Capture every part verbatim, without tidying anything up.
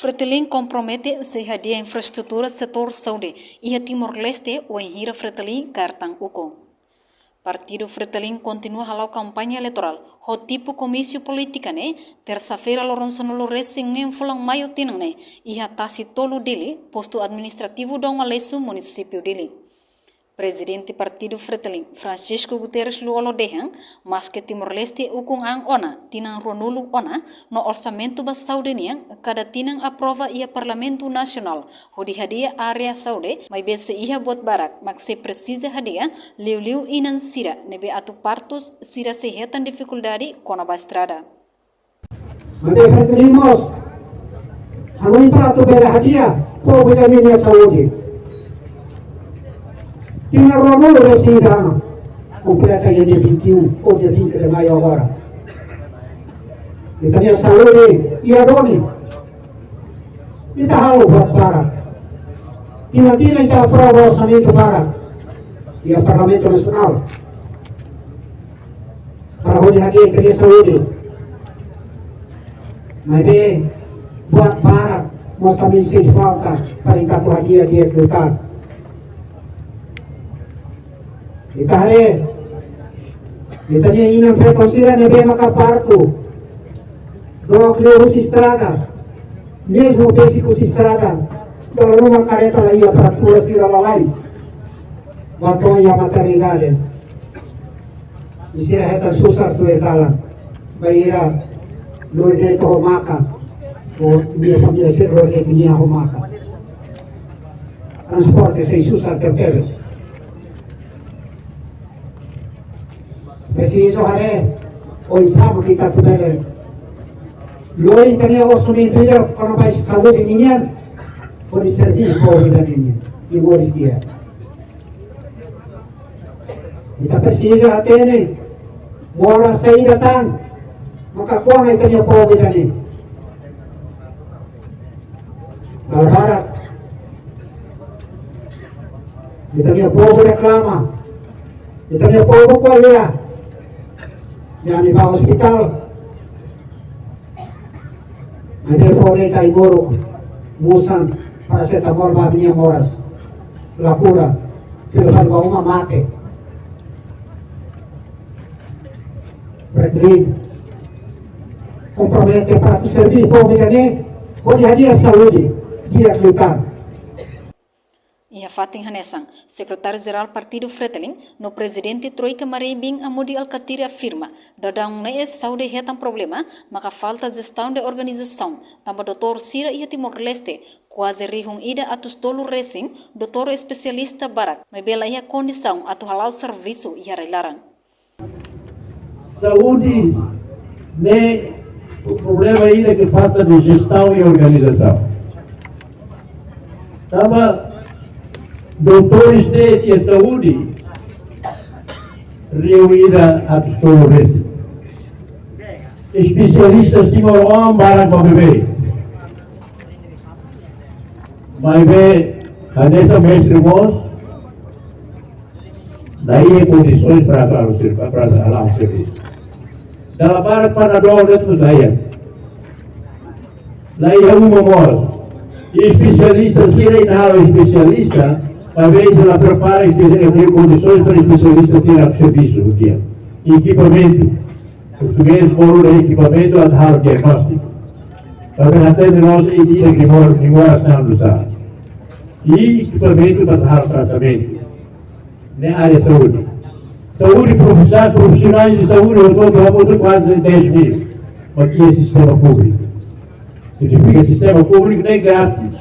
Fretilin kompromete sei hadi'a infraestrutura setór saúde iha Timor-Leste wainhira Fretilin kaer tan ukun. Partidu Fretilin kontinua hala'o kampaña eleitorál ho tipu komísiu polítika ne'e, tersa-feira loron sanulu-resin-neen fulan Maiu tinan ne'e, iha Tasi Tolu, Dili, postu administrativu Dom Aleixo, munisípiu Dili. Prezidente Partidu Fretilin, Francisco Guterres Lú-Olo dehan, maske Timor-Leste ukun an ona, tinan ruanulu ona, no orsamentu ba saúde nian, kada tinan aprova iha Parlamentu Nasionál, hodi hadi'a área saúde, maibé sei iha buat barak mak sei presiza hadi'a, liuliu inan sira ne'ebé atu partus, sira sei hetan difikuldade kona-ba estrada. Maibé Fretilin mós hanoin para atu bele hadi'a povu ida-ne'e nia saúde. Tinan ruanulu-resin-ida ona, kompleta iha dia vinte e um ou dia vinte de maio agora. Ita-nia saúde iha duni. Ita halo buat barak. Tinan-tinan ita aprova orsamentu barak iha Parlamentu Nasionál para hodi hadi'a ita-nia saúde. Maibé buat barak mós também sei falta para ita atu hadi'a di'ak liután. Ita haree, ita-nia inan-feton sira ne'ebé maka partu dook liu husi estrada, mezmu besik husi estrada, dala ruma karreta la iha, para tua sira lalais ba to'o iha maternidade. I sira hetan susar tuir dalan, bainhira lori de'it ho maka, ou nia família sira lori de'it nia ho maka. Transporte sei susar tebetebes. Presiza haree oinsá mak ita atu bele lori ita-nia orsamentu ida kona-ba saúde ninian, hodi serve povu ida-ne'e nia moris di'ak. Ita presiza hatene moras saida tan maka kona ita-nia povu ida-ne'e. Dala barak ita-nia povu reklama, ita-nia povu ko'alia. Ami bá ospitál, maibé fó de'it ai-moruk, musan parasetamol ba ami-nia moras, la kura, fila fali ba uma mate. Fretilin kompromete para atu serve povu ida-ne'e hodi hadi'a saúde di'ak liután. Iha fatin hanesan, Sekretáriu-Jerál Partidu Fretilin no Prezidente Troika Mari Bin Amudi Alkatiri afirma, daudaun ne'e saúde hetan problema, maka falta jestaun de organizasaun, tanba doutór sira iha Timor-Leste, kuaze rihun ida atus tolu resin, doutór espesialista barak, maibé la iha kondisaun atu hala'o servisu iha rai-laran. Saúde ne'e problema ida ke falta de jestaun i organizasaun. Tanba doutores de, de saúde, rihun ida atus tolu resin. Espesialistas timoroan barak ba beibeik. Maibé, hanesan mestre mós, la iha kondisoens para atu hala'o servi-, para atu hala'o servisu. Dala barak Panadol de'it mós la iha. La iha uma mós. I espesialista sira iha halo espesialista, maibé la prepara espe-, kondisoens para espesialista sira servisu di'ak. Ekipamentu. Portugés bolu dehan ekipamentu atu halo diagnóstiku. Maibé hatene mós i di lagi mor-, ni moras tan dusá. I ekipamentu para halo tratamentu. Ne'e área saúde. Saúde, profisionál, profisionais de saúde, hotu-hotu hamutuk kuaze dez mil. Mak iha sistema públiku. Signifika sistema públiku ne'e grátis.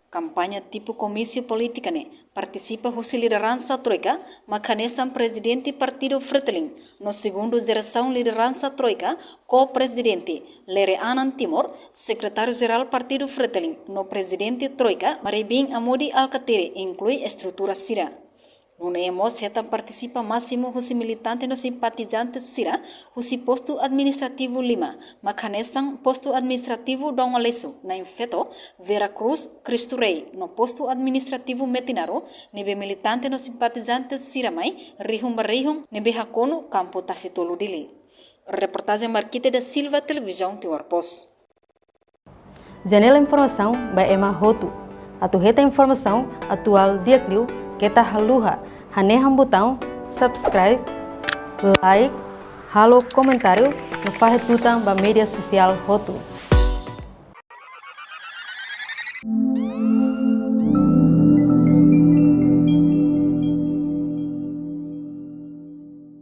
Kampaña tipu komísiu polítika ne'e partisipa husi lideransa Troika, mak hanesan Prezidente Partidu Fretilin, no segundu jerasaun lideransa Troika, ko-prezidente, Lere Anan Timor, Sekretáriu-Jerál Partidu Fretilin, no Prezidente Troika, Mari Bin Amudi Alkatiri, inklui estrutura sira. Nune'e mós hetan partisipa másimu husi militante no simpatizante sira husi postu administrativu lima, mak hanesan postu administrativu Dom Aleixo, Na'in Feto, Vera Cruz, Cristo Rei, no postu administrativu Metinaro, ne'ebé militante no simpatizante sira mai rihun ba rihun, ne'ebé hakonu kampu Tasi Tolu, Dili. Reportajen Marquite da Silva, Televizaun Timor Post. Janela informasaun ba ema hotu. Atu hetan informasaun atuál di'ak liu, keta haluha hanehan butaun subscribe, like, halo komentáriu no fahe tutan ba média sosiál hotu.